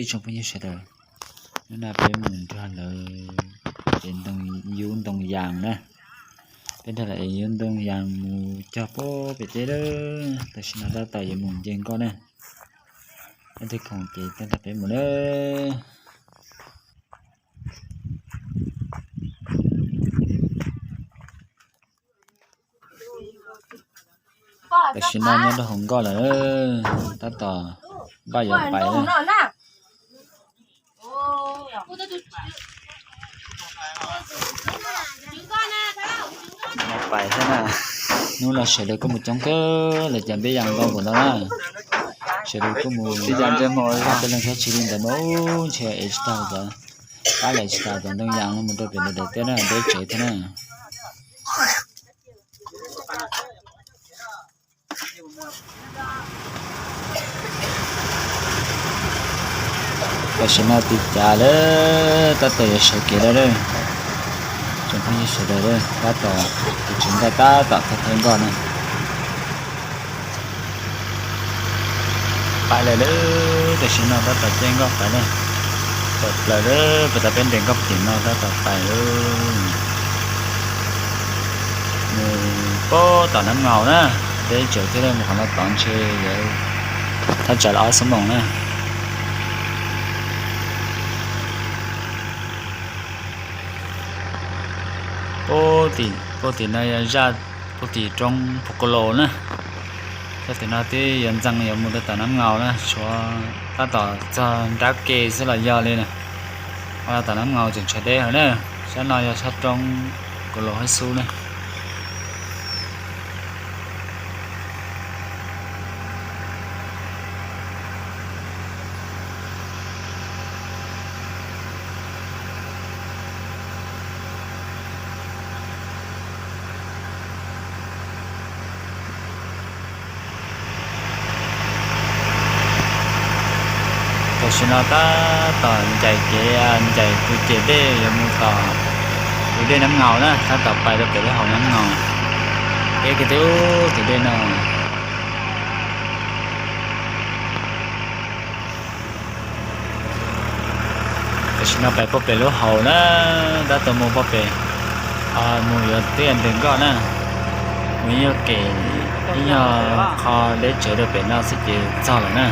Tsoom phooj ywg sawv daws, hnub no peb mus nrog lawv ev ntoo, yub ntoo yas na. Peb nrog lawv ev yub ntoo yas mus cog puag pem teb lawm. Tam sim no tab tom yuav mus nce nkoj na. Ib tug khoom ces tag nrho peb mus na. Tam sim no nyob rau hauv nkoj lawm, tab tom npaj yuav pais na. Pais thiab na. Hnub no sawv daws kuj mus coob kawg lawm, cov npiab yas ntau npaum ntawd na. Sawv daws kuj mus, tej leeg thiab tsis li ntawd mas ntshe ev tsis tau cov, pab lawv tsis tas cov ntoo yas no mus rau pem ntawd daim tiab na, deb tsawv thiab na. Tam sim no tiv cav lawm, tab tom yuav sawv kev lawm. Tsoom phooj ywg sawv daws, tab tom, tus tswv nkoj tab tom thawb thawb nkoj na. Pais lawm lawm, tam sim no tab tom caij nkoj pais lawm. Tawm plaws lawm, puag ta peb nres nkoj tim no tab tom pais lawm. Mus puag tom Nab Ngau na, deb tsawv thiab, mus qhov no tod ntshe yuav thaj tsam li ob xuab moos na. Puag tim, puag tim no yog zaj, puag tim roob Phu Ku Los na. Zaj tim no twb yuav ntxeev yuav mus rau tom Nab Ngau na, tshuav tab tom txog nrab ke xwb los yog li na. Ua tom Nab Ngau tseem tshuav deb heev na. Sab no yog sab roob Ku Los Hab Xub na. Tam sim no tab tom ncaim kev, ncaim tus ciam dej yuav mus tom tus dej Nab Ngau na, tab tom pais rau pem lub hauv Nab Ngau. Deb kiag tib ub tus dej no. Tam sim no pais puag pem lub hauv na, tab tom mus puag pem, mus yuav twb ntws nkoj na. Mus ib nyuag kem, ib nyuag qho deb tsawv rau pem no xwb ces txog lawm na.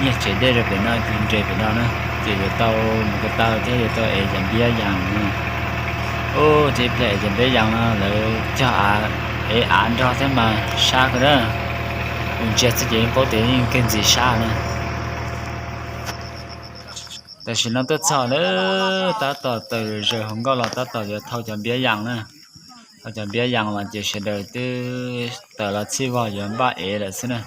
Ib nyuag tsev dej rau pem no ces nres pem no na, ces yuav tau mus ko taw thiab yuav tau ev cov npiab yas no. Ub, ces ib pliag ev cov npiab yas no lawv cog av, ev av nrog thiab mas sab kawg na. Mus ntsia xwb ces yeej paub tias yeej kawg ntxim sab na. Tam sim no tuaj txog lawm, tab tom tawm zaws hauv nkoj los tab tom yuav thau cov npiab yas na. Thau cov npiab yas los ces sawv daws twb tawm los txhij vog yuav npaj ev lawm xwb na.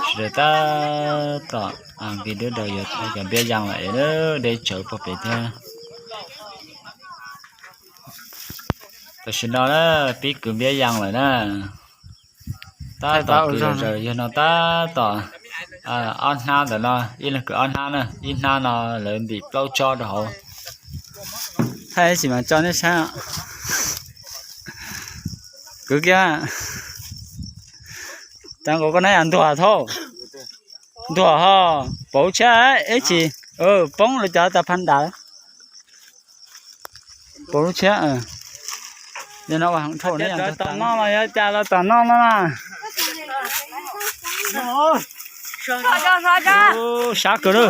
Sawv daws tab tom nqis dub daws yuav thau cov npiab yas los ev, deb tsawv puag pem thiab. Tam sim no na, pib kwv npiab yas lawm na. Tab tom kwv zaws, yog no tab tom ob hnab ntawm no, ib leeg kwv ob hnab na, ib hnab no lawv ntim plaub tsob rau hauv. Thaij ib sim mas tso nej saib. Kwv kiag. Cas nkaus koj nab yas ntuag thauj. Ntuag ho, pauv tshiab ib chim, poob lawv cov tas phaj ntas. Pauv lub tshiab. Yog no ua heev dhau ne. Tom no los yog cas los tom no no na. Sab kawg na.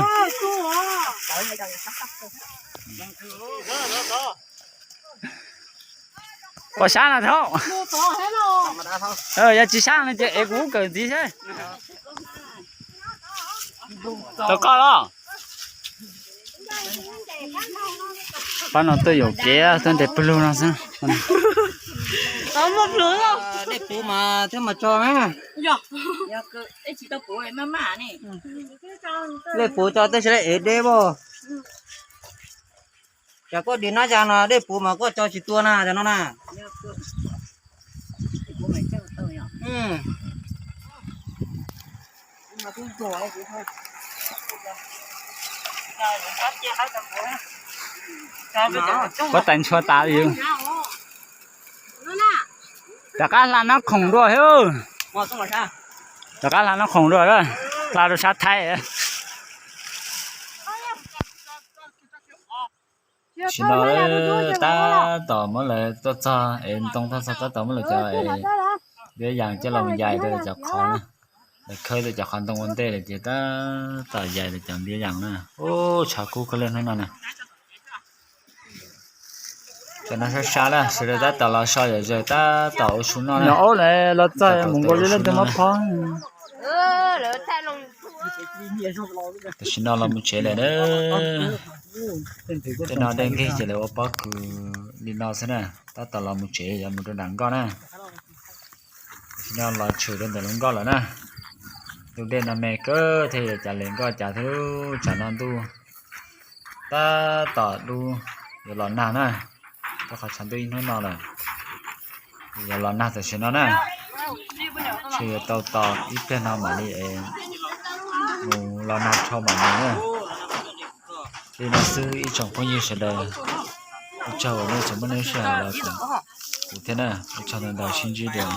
Pom sab no thauj. Yog tsis sab no ces ev kuv kawm ntxiv seb. Tau koj los. Pab no tuaj yuam kev tuaj nres pawg lug no xwb. Dej puv mas thiaj mas tso na. Dej puv tso tej sab ev deb pob. Cas koj dim nab yas no dej puv mas koj tso tsis tua na cov no na. Puab tais ntshua tas yus. Rov qab hla nab khoom dua thiab. Rov qab hla nab khoom dua, hla rau sab Thaib. Tam sim no tab tom muab lawv tuaj txog es ntoo tuaj txog tab tom muab lawv cov npiab yas coj los yais rau cov qhov na. Lawv khawb tau cov qhov ntoo ua ntej lawm ces tab tom yais rau cov npiab yas na. Ub, tshav kub kawg li hnub no na. Cov no sab sab na, sawv daws tab tom los so yom, zawg tab tom ua su noj na. Nyuam aub los txog mus nkaus li leej twg mob phob. Tam sim no los mus tsev lawm na. Tej no dej nkeeg ces lawv ua pob kws li no xwb na. Tab tom los mus tsev yuav mus rau nram nkoj na. Tam sim no los tshwm rau ntawm lub nkoj lawm na. Lub dej no me kawg thiaj yuav cas li nkoj cas thiab, tsam no ntuj tab tom dub, yuav los nag na. Rau qhov tshav ntuj ib hnub no lawm, yuav los nag tam sim no na. Ntshe yuav tau tos ib pliag no mam li es mus los nag dhau mam mus na. Li no xwb ib tsoom phooj ywg sawv daws, ua tsaug uas nej tseem muaj nej lub sij hawm los koom kuv thiab na. Ua tsaug ntau ntau, sib ntsib dua.